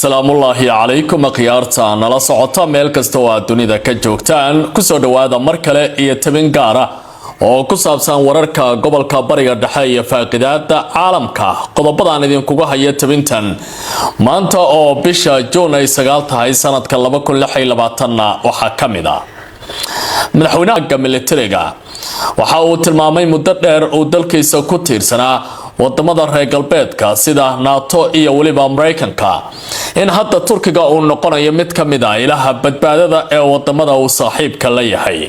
Salaamullaahi calaykum, akhyaarta nala socota meel kasta oo aad dunida ka joogtaan. Kusoo dhowaada mar kale iyo tabin gaara oo ku saabsan wararka gobolka Bariga Dhexe iyo faaqidaada caalamka. Qodobadaan idinkuga haya tabintan maanta oo bisha Juun ay 9 tahay sanadka na waxaa ka mid ah: madaxweynaha militariga waxa uu tilmaamay muddo dheer uu dalkiisa ku tiirsanaa wadamada reer galbeedka sida NATO iyo weliba Maraykanka, in hadda Turkiga uu noqonayo mid ka mid ah ilaha badbaadada ee wadamada uu saaxiibka la yahay.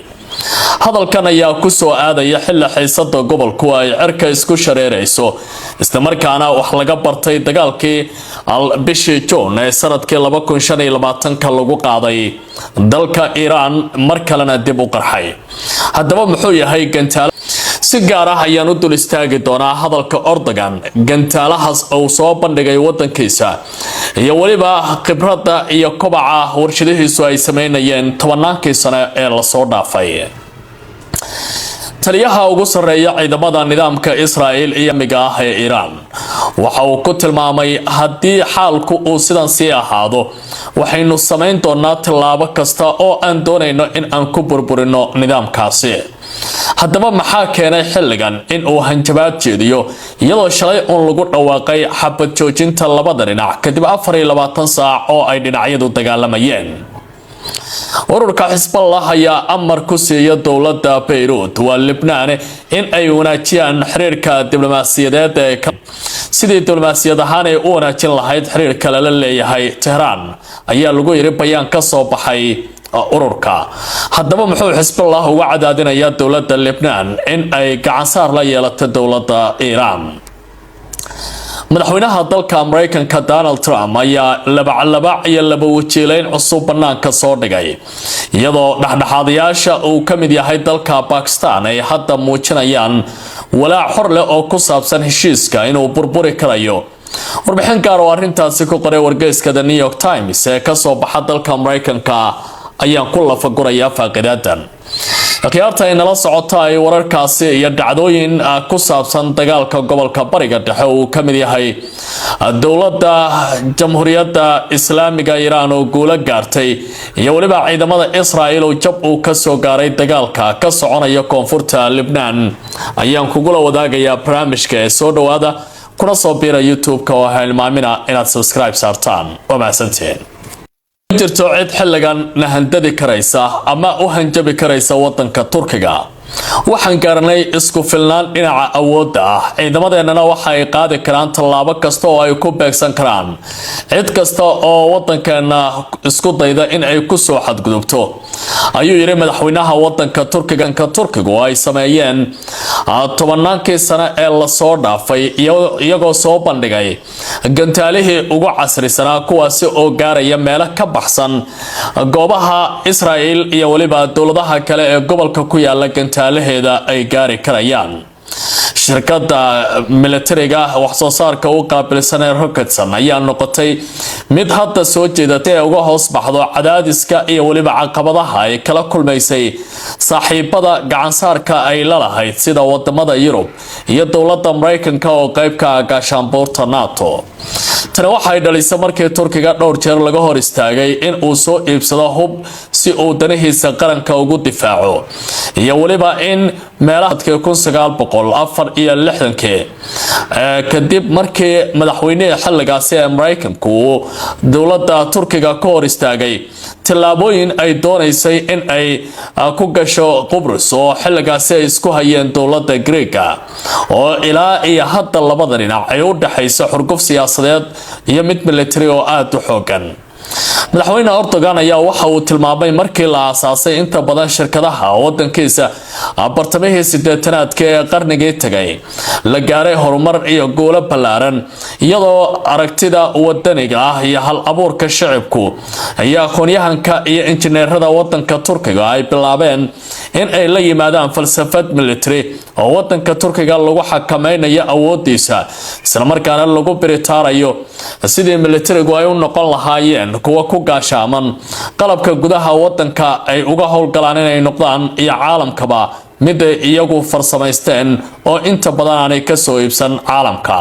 Hadalkan ayaa kusoo aadaya xilli xiisada gobolku ay cirka isku shareerayso, islamarkaana wax laga bartay dagaalkii bishii Juun ee sanadkii ka lagu qaaday dalka Iiraan, mar kalena dib u qarxay. Haddaba muxuu yahay gantaal? Si gaar ah ayaan u dul istaagi doonaa hadalka Erdogan, gantaalahaas uu soo bandhigay wadankiisa, iyo weliba khibradda iyo kobaca warshadihiisu ay sameynayeen tobannaankii sano ee lasoo dhaafay. Taliyaha ugu sarreeya ciidamada nidaamka Israel iyo miga ah ee Iiraan waxa uu ku tilmaamay, haddii xaalku uu sidan sii ahaado, waxaynu samayn doonaa tallaabo kasta oo aan doonayno in aan ku burburino nidaamkaasi. Haddaba maxaa keenay xilligan in uu hanjabaad jeediyo, iyadoo shalay uun lagu dhawaaqay xabad joojinta labada dhinac kadib 24 saac oo ay dhinacyadu dagaalamayeen? Ururka Xisballah ayaa amar ku siiya dowladda Bayruut, waa Libnaan, in ay wanaajiyaan xiriirka diblomaasiyadeed ee sidii diblomaasiyad ahaan ay u wanaajin lahayd xiriirka lala leeyahay Tehraan, ayaa lagu yiri bayaan ka soo baxay ururka. Haddaba muxuu Xisballah uga cadaadinayaa dowladda Libnaan in ay gacansaar la yeelato dowladda Iiraan? Madaxweynaha dalka Maraykanka Donald Trump ayaa labaclabac iyo laba wajiileyn cusub banaanka soo dhigay, iyadoo dhexdhexaadayaasha uu ka mid yahay dalka Bakistan ay hadda muujinayaan walaac xor leh oo ku saabsan heshiiska inuu burburi karayo. Warbixin gaar oo arrintaasi ku qoray wargeyska The New York Times ee kasoo baxa dalka Maraykanka ayaan ku lafagurayaa faaqidaadan. Akhyaarta ay nala socota, ay wararkaasi iyo dhacdooyin ku saabsan dagaalka gobolka Bariga Dhexe uu ka mid yahay dowladda Jamhuuriyadda Islaamiga Iiraan oo guulo gaartay, iyo weliba ciidamada Israel oo jab uu kasoo gaaray dagaalka ka soconaya koonfurta Libnaan, ayaan kugula wadaagayaa barnaamijka. Ee soo dhawaada, kuna soo biira YouTube-ka oo hilmaamina inaad subscribe saartaan. Waa mahadsantiin. Jirto cid xilligan na handadi karaysa ama u hanjabi karaysa wadanka Turkiga. Waxaan garanay isku filnaan dhinaca awoodda ah, ciidamadeennana waxa ay qaadi karaan tallaabo kasta oo ay ku beegsan karaan cid kasta oo wadankeena isku dayda in ay kusoo xadgudubto, ayuu yidhi madaxweynaha wadanka Turkiga. Turkigu ay sameeyeen tobannaankii sano ee lasoo dhaafay, iyagoo soo bandhigay gantaalihii ugu casrisanaa, kuwaasi oo gaaraya meelo ka baxsan goobaha Israel iyo weliba dowladaha kale ee gobolka ku yaala gantaalaheeda ay gaari karayaan. Shirkadda militariga wax soo saarka u qaabilsan ee Roketsan ayaa noqotay mid hadda soo jeedatay ee uga hoos baxdo cadaadiska iyo weliba caqabadaha ay kala kulmaysay saaxiibada gacansaarka ay la lahayd, sida wadamada Yurub iyo dowladda Maraykanka oo qeybka gaashaanbuurta NATO. Tani waxay dhalisay markii Turkiga dhowr jeer laga hor istaagay in uu soo iibsado hub si uu danihiisa qaranka ugu difaaco, iyo weliba in meelaha 1964-kii, kadib markii madaxweynihii xilligaasi ee Maraykanku uu dowladda Turkiga ka hor istaagay tallaabooyin ay doonaysay in ay ku gasho Qubrus, oo xilligaasi ay isku hayeen dowladda Greega, oo ilaa iyo hadda labada dhinac ay u dhaxayso xurguf siyaasadeed iyo mid military oo aada u xoogan. Madaxweyne Erdogan ayaa waxa uu tilmaamay markii la aasaasay inta badan shirkadaha wadankiisa bartamihii 80-aadka ee qarnigii tagay, la gaaray horumar iyo guulo ballaaran, iyadoo aragtida wadaniga ah iyo hal abuurka shicibku iyo aqoon-yahanka iyo injineerada wadanka Turkiga ay bilaabeen in ay la yimaadaan falsafad military oo wadanka Turkiga lagu xakameynayo awoodiisa, islamarkaana lagu biritaarayo sidii militarigu ay u noqon lahaayeen kuwa ku gaashaaman qalabka gudaha wadanka ay uga howlgalaan inay noqdaan iyo caalamkaba mid ay iyagu farsamaysteen oo inta badan aanay kasoo iibsan caalamka.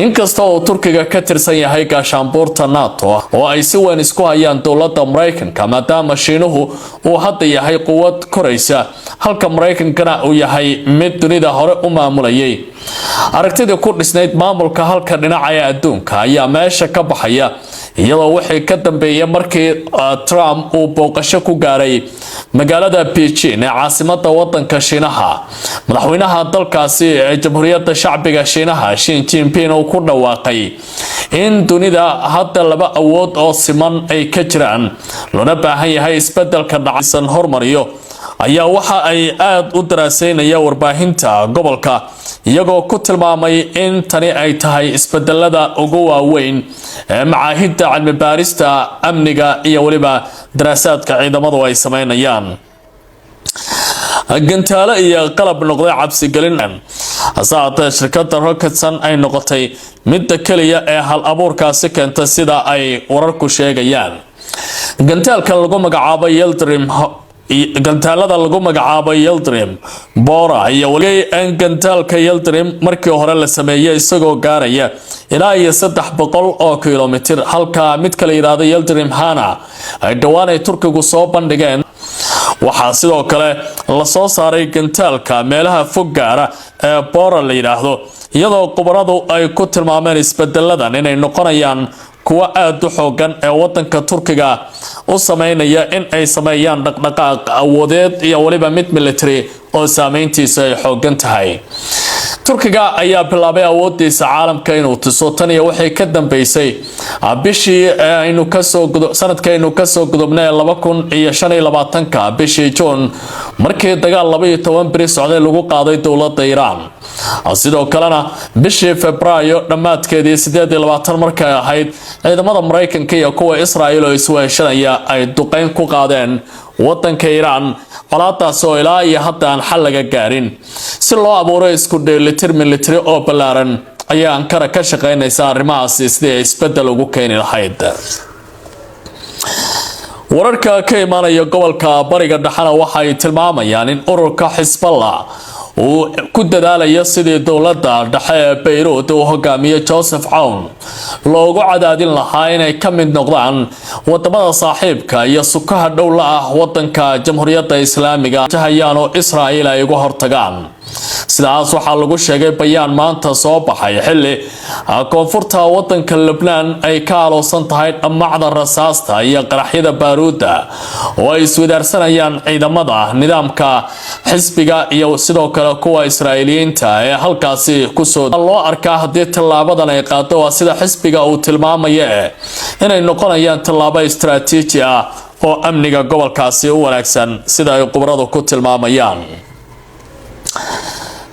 Inkasta oo Turkiga ka tirsan yahay gaashaanbuurta NATO oo ay si weyn isku hayaan dowladda Maraykanka, maadaama Shiinuhu uu hadda yahay quwad koraysa, halka Maraykankana uu yahay mid dunida hore u maamulayay, aragtidii ku dhisnayd maamulka halka dhinaca ee adduunka ayaa meesha ka baxaya, iyadoo wixii ka dambeeyay markii Trump uu booqasho ku gaaray magaalada Beijing ee caasimada wadanka Shiinaha, madaxweynaha dalkaasi ee Jamhuuriyadda Shacbiga Shiinaha Xi Jinping uu ku dhawaaqay in dunida hadda laba awood oo siman ay ka jiraan, loona baahan yahay isbedelka dhacsan hormariyo, ayaa waxa ay aada u daraaseynaya warbaahinta gobolka, iyagoo ku tilmaamay in tani ay tahay isbedelada ugu waaweyn ee macaahidda cilmi baarista amniga iyo weliba daraasaadka ciidamadu ay sameynayaan. Gantaalo iyo qalab noqday cabsigelin, hase haatee shirkadda Roketsan ay noqotay midda keliya ee hal abuurkaasi keentay, sida ay wararku sheegayaan. Gantaalkan lagu magacaabo Yildirim, gantaalada lagu magacaabo Yildirim, Bora iyo wali gantaalka Yildirim markii hore la sameeyay isagoo gaaraya ilaa iyo 300 kilomitir, halka mid kale yidhaahdo Yildirim Hana ay dhowaan ay Turkigu soo bandhigeen. Waxaa sidoo kale lasoo saaray gantaalka meelaha fog gaara ee Bora la yidhaahdo, iyadoo khubaradu ay ku tilmaameen isbedeladan inay noqonayaan kuwo aada u xoogan ee wadanka Turkiga u sameynaya in ay sameeyaan dhaqdhaqaaq awoodeed iyo weliba mid military oo saameyntiisa ay xoogan tahay. Turkiga ayaa bilaabay awoodiisa caalamka inuu tuso tan iyo waxay ka dambeysay bishii aynu kasoo sanadkaynu kasoo gudubnay 2025-ka, bishii Juun, markii dagaal 12 beri socday lagu qaaday dowladda Iiraan. Sidoo kalena bishii Febraayo dhammaadkeedii 28 markay ahayd, ciidamada Maraykanka iyo kuwa Israel oo isweheshanaya ay duqeyn ku qaadeen wadanka Iiraan, colaadaas oo ilaa iyo hadda aan xal laga gaarin. Si loo abuuro isku dheelitir military oo ballaaran ayaa Ankara ka shaqeynaysa arrimahaasi sidii ay isbedel ugu keeni lahayd. Wararka ka imaanaya gobolka Bariga Dhexena waxay tilmaamayaan in ururka Xisballah uu ku dadaalayo sidii dowladda dhexe ee Bayruud uu hogaamiye Joseph Cawn loogu cadaadin lahaa inay ka mid noqdaan wadamada saaxiibka iyo sukaha dhow la ah wadanka Jamhuuriyadda Islaamiga jahayaan oo Israa'iil ay uga hortagaan. Sidaas waxaa lagu sheegay bayaan maanta soo baxay, xilli koonfurta wadanka Lebnaan ay ka aloosan tahay dhammacda rasaasta iyo qaraxyada baaruudda oo ay iswadaarsanayaan ciidamada nidaamka xisbiga iyo sidoo kale kuwa Israa'iiliyiinta ee halkaasi kusoo loo arkaa. Haddii tallaabadan ay qaado, waa sida xisbiga uu tilmaamaya, inay noqonayaan tallaabo istaraatiiji ah oo amniga gobolkaasi u wanaagsan, sida ay khubradu ku tilmaamayaan.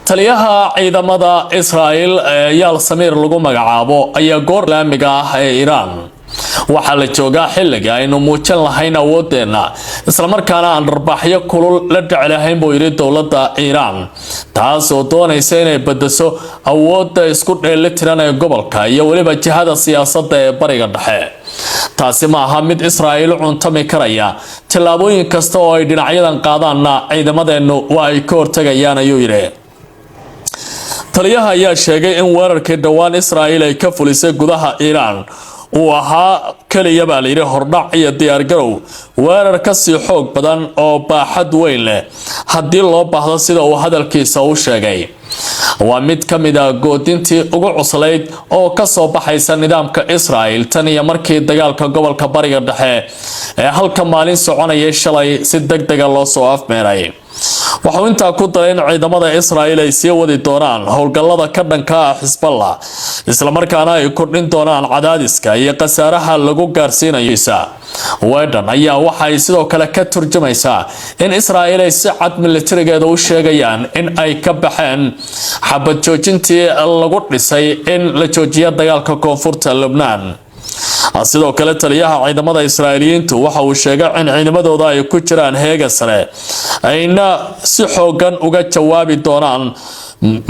Taliyaha ciidamada Israel ee Yaal Samiir lagu magacaabo ayaa goor Islaamiga ah ee Iiraan waxaa la joogaa xilliga aynu muujin lahayn awoodeenna, islamarkaana aan dharbaaxyo kulul la dhici lahayn, buu yidhi dowladda Iiraan, taas oo doonaysa inay badaso awoodda isku dheelitiran ee gobolka iyo weliba jihada siyaasadda ee Bariga Dhexe. Taasi ma aha mid Israa'iil u cuntami karaya. Tallaabooyin kasta oo ay dhinacyadan qaadaanna ciidamadeennu waa ay ka hortagayaan, ayuu yidhi. Taliyaha ayaa sheegay in weerarkii dhowaan Israa'iil ay ka fulisay gudaha Iiraan uu ahaa keliya, baa layidhi, hordhac iyo diyaargarow weerar kasii xoog badan oo baaxad weyn leh haddii loo baahdo, sida uu hadalkiisa u sheegay. Waa mid ka mid a goodintii ugu cuslayd oo kasoo baxaysa nidaamka Israel tan iyo markii dagaalka gobolka Bariga Dhexe ee halka maalin soconayay shalay si deg dega loo soo afmeeray. Waxuu intaa ku daray in ciidamada Israel ay sii wadi doonaan howlgallada ka dhanka ah Xisballah, islamarkaana ay kordhin doonaan cadaadiska iyo khasaaraha lagu gaarsiinayo. Weedhan ayaa waxay sidoo kale ka turjumaysaa in Israel ay si cad militarigeeda u sheegayaan in ay ka baxeen xabad joojintii lagu dhisay in la joojiyo dagaalka koonfurta Lubnaan. Sidoo kale taliyaha ciidamada Israa'iiliyiintu waxa uu sheegay in ciidamadooda ay ku jiraan heega sare, ayna si xoogan uga jawaabi doonaan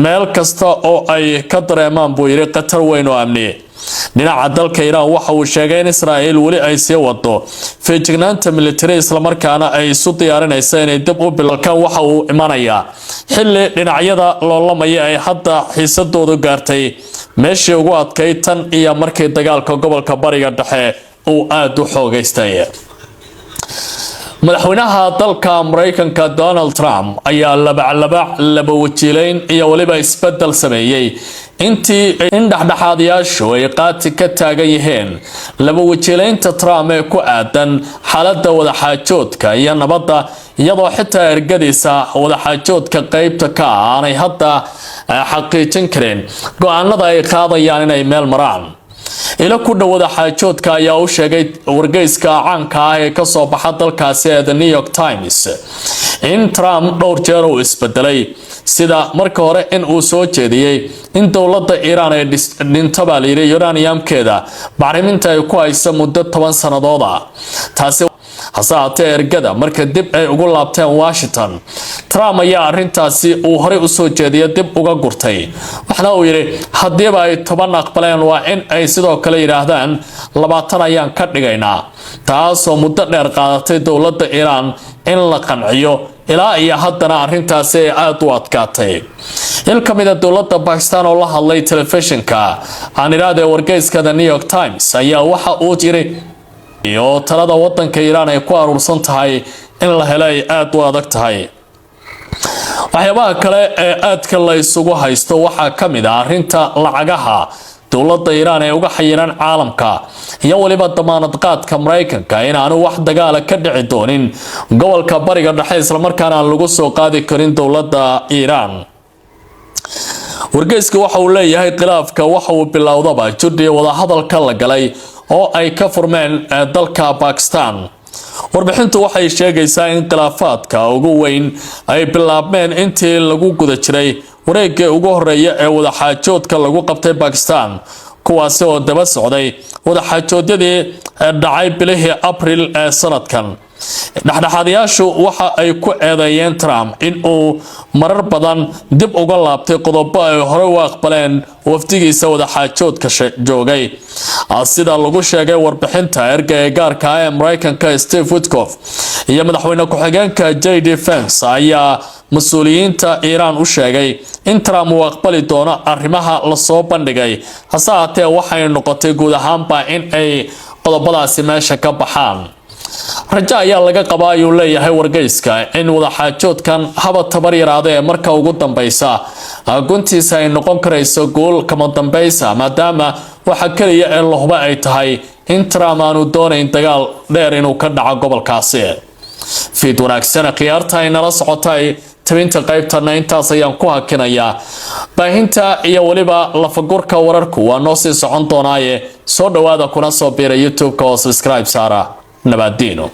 meel kasta oo ay ka dareemaan, buu yidhi, khatar weyn oo amni. Dhinaca dalka Iiraan, waxa uu sheegay in Israel weli ay sii wado feejignaanta military, islamarkaana ay isu diyaarinaysa inay dib u bilalkan. Waxa uu imanayaa xilli dhinacyada loolamaya ay hadda xiisadoodu gaartay meeshii ugu adkay tan iyo markii dagaalka gobolka Bariga Dhexe uu aada u xoogaystay. Madaxweynaha dalka Maraykanka Donald Trump ayaa labaclabac, laba wajiileyn iyo weliba isbedel sameeyey intii in dhexdhexaadayaashu ay qaati ka taagan yihiin laba wajiileynta Trump ee ku aadan xaaladda wadaxaajoodka iyo nabadda, iyadoo xitaa ergadiisa wadaxaajoodka qeybta ka ah aanay hadda xaqiijin karin go-aanada ay qaadayaan inay meel maraan. Ilo ku dhow wadaxaajoodka ayaa u sheegay wargeyska caanka ah ee kasoo baxa dalkaasi ee The New York Times in Trump dhowr jeer uu isbedelay, sida marka hore in uu soo jeediyey in dowladda Iiraan ay dhinto, baa layidhi, uraniumkeeda bacriminta ay ku hayso muddo 10 sannadood ah taasi. Hase haatee, ergada marka dib ay ugu laabteen Washington, Trump ayaa arintaasi uu horey usoo jeediyay dib uga gurtay, waxna uu yidhi haddiiba ay 10 aqbaleen, waa in ay sidoo kale yidhaahdaan 20 ayaan ka dhigaynaa, taasoo muddo dheer qaadatay dowladda Iiraan in la qanciyo, ilaa iyo haddana arintaasi ay aada u adkaatay. Il ka mid a dowladda Bakistan oo la hadlay telefishinka, aan idhahdee wargeyska The New York Times, ayaa waxa uu yiri oo talada wadanka Iiraan ay ku aruursan tahay in la helo ay aada u adag tahay. Waxyaabaha kale ee aadka la isugu haysto waxaa ka mid ah arrinta lacagaha dowladda Iiraan ee uga xayiran caalamka iyo weliba damaanad qaadka Maraykanka in aanu wax dagaala ka dhici doonin gobolka Bariga Dhexe, islamarkaana aan lagu soo qaadi karin dowladda Iiraan. Wargeyska waxa uu leeyahay khilaafka waxa uu bilowdaba judhiya wadahadalka la galay oo ay ka furmeen dalka Bakistan. Warbixintu waxay sheegaysaa in khilaafaadka ugu weyn ay bilaabmeen intii lagu guda jiray wareegii ugu horeeya ee wadaxaajoodka lagu qabtay Bakistan, kuwaasi oo daba socday wadaxaajoodyadii dhacay bilihii Abril ee sanadkan. Dhexdhexaadayaashu waxa ay ku eedeeyeen Trump in uu marar badan dib uga laabtay qodobo ay horey u aqbaleen wafdigiisa wadaxaajoodka joogay. Sida lagu sheegay warbixinta, ergeyga gaarka ah ee Maraykanka Steve Witkoff iyo madaxweyne ku-xigeenka J D Vance ayaa mas-uuliyiinta Iiraan u sheegay in Trump uu aqbali doono arrimaha lasoo bandhigay. Hase haatee, waxay noqotay guud ahaanba in ay qodobadaasi meesha ka baxaan. Rajo ayaa laga qabaa, ayuu leeyahay wargeyska, in wadaxaajoodkan haba tabar yaraada ee marka ugu dambeysa guntiisa ay noqon karayso guul kama dambaysa, maadaama waxa keliya ee la huba ay tahay in Trump aanu doonayn dagaal dheer inuu ka dhaco gobolkaasi. Fiid wanaagsan, khiyaarta ay nala socotay. Tabinta qaybtana intaas ayaan ku hakinayaa. Baahinta iyo weliba lafagurka wararku waa noo sii socon doonaaye, soo dhawaada kuna soo biira YouTube-ka oo subscribe saara. Nabadiino.